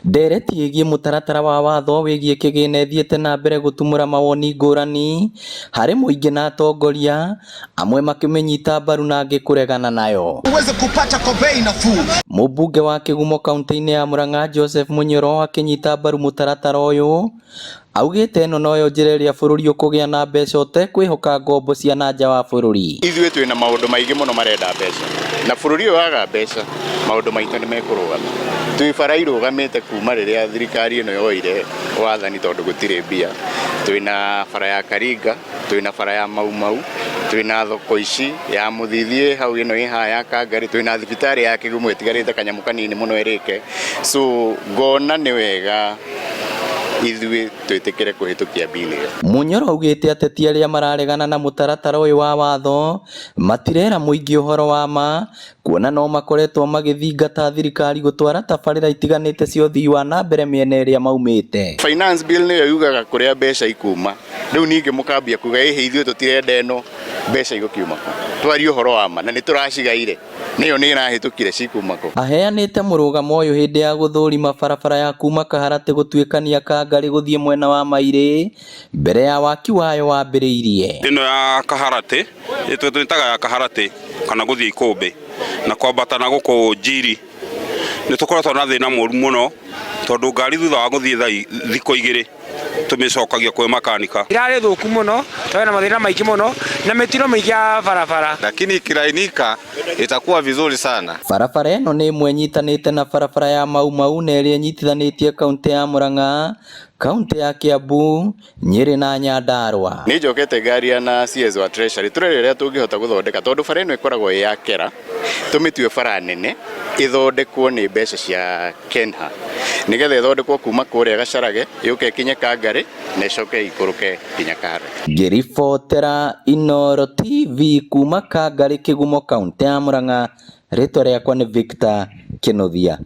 Ndereti ĩgiĩ mũtaratara wa watho wĩgiĩ kĩgĩna ĩthiĩte na mbere gũtumũra mawoni ngũrani harĩ mũingĩ na atongoria amwe makĩmĩnyita mbaru na angĩ kũregana nayo. Uweze kupata kwa bei nafuu. Mũmbunge wa Kĩgumo kaunti-inĩ ya Murang'a Joseph Munyoro akĩnyita mbaru mũtaratara ũyũ augĩte ĩno noyo njĩra ĩrĩa bũrũri ũkũgĩa na mbeca ũtekwĩhoka ngombo cia na nja wa bũrũri. Ithuĩ twĩna maũndũ maingĩ mũno marenda mbeca, na bũrũri ũyũ waga mbeca maũndũ maitũ nĩ mekũrũgama. Twĩ bara irũgamĩte kuma rĩrĩa thirikari ĩno yoire wathani tondũ gũtirĩ mbia. Twĩna bara ya Karinga, twĩna bara ya Mau Mau, twĩna thoko ici ya Mũthithi ĩ hau, ĩno ĩ haha ya Kangarĩ, twĩna thibitarĩ ya Kĩgumo ĩtigarĩte kanyamũ kanini mũno ĩrĩke. So ngona nĩ wega ithuĩ twĩtĩkĩre kũhĩtũkia bill ĩyo. Munyoro augĩte ateti arĩa mararegana na mũtaratara ũyũ wa watho matirera mũingĩ ũhoro wa ma kuona no makoretwo magĩthingata thirikari gũtwara tabarĩra itiganĩte cia ũthii wa na mbere mĩena ĩrĩa maumĩte. Finance bill nĩyo yugaga kũrĩa mbeca ikuma. Rĩu ningĩ mũkambia kuga ĩhĩ ithuĩ tũtirenda ĩno, mbeca igũkiuma kũ? Twarie ũhoro wa ma na nĩ tũracigaire, nĩyo nĩ ĩrahĩtũkire cikuma kũ? Aheanĩte mũrũgamo ũyũ hĩndĩ ya gũthũrima barabara ya kuma Kaharatĩ gũtuĩkania Kangarĩ gũthiĩ mwena wa Mairĩ mbere ya waki wayo wambĩrĩirie. Ĩno ya Kaharatĩ twĩtaga ya Kaharatĩ kana gũthiĩ Ikũmbĩ na kwambata na gũkũ Njiri nĩ tũkoretwo na thĩna mũru mũno tondũ ngari thutha wa gũthiĩ thaa thikũ igĩrĩ tũmĩcokagia kwĩ makanika. Irarĩ thũku mũno, twarĩ na mathĩna maingĩ mũno na mĩtino mĩingĩ ya barabara. Lakini ikilainika itakuwa vizuri sana. Barabara ĩno nĩ ĩmwe ĩnyitanĩte na barabara ya Mau Mau na ĩrĩa ĩnyitithanĩtie kaunti ya Murang'a, kaunti ya Kiambu, Nyeri na Nyandarua. Nĩ njokete ngaria na CS wa Treasury tũrore ũrĩa tũngĩhota gũthondeka tondũ bara ĩno ĩkoragwo ĩ ya kera, tũmĩtue bara nene ĩthondekwo nĩ mbeca cia KENHA nĩgetha ĩthondekwo kuma kũrĩa Gacharage yũke ĩkinye Kangarĩ na ĩcoke ĩikũrũke nginya Kaharatĩ. Ngĩribotera Inooro TV kuma Kangarĩ Kĩgumo kaunti ya Murang'a, rĩtwa rĩakwa nĩ Victor Kĩnuthia.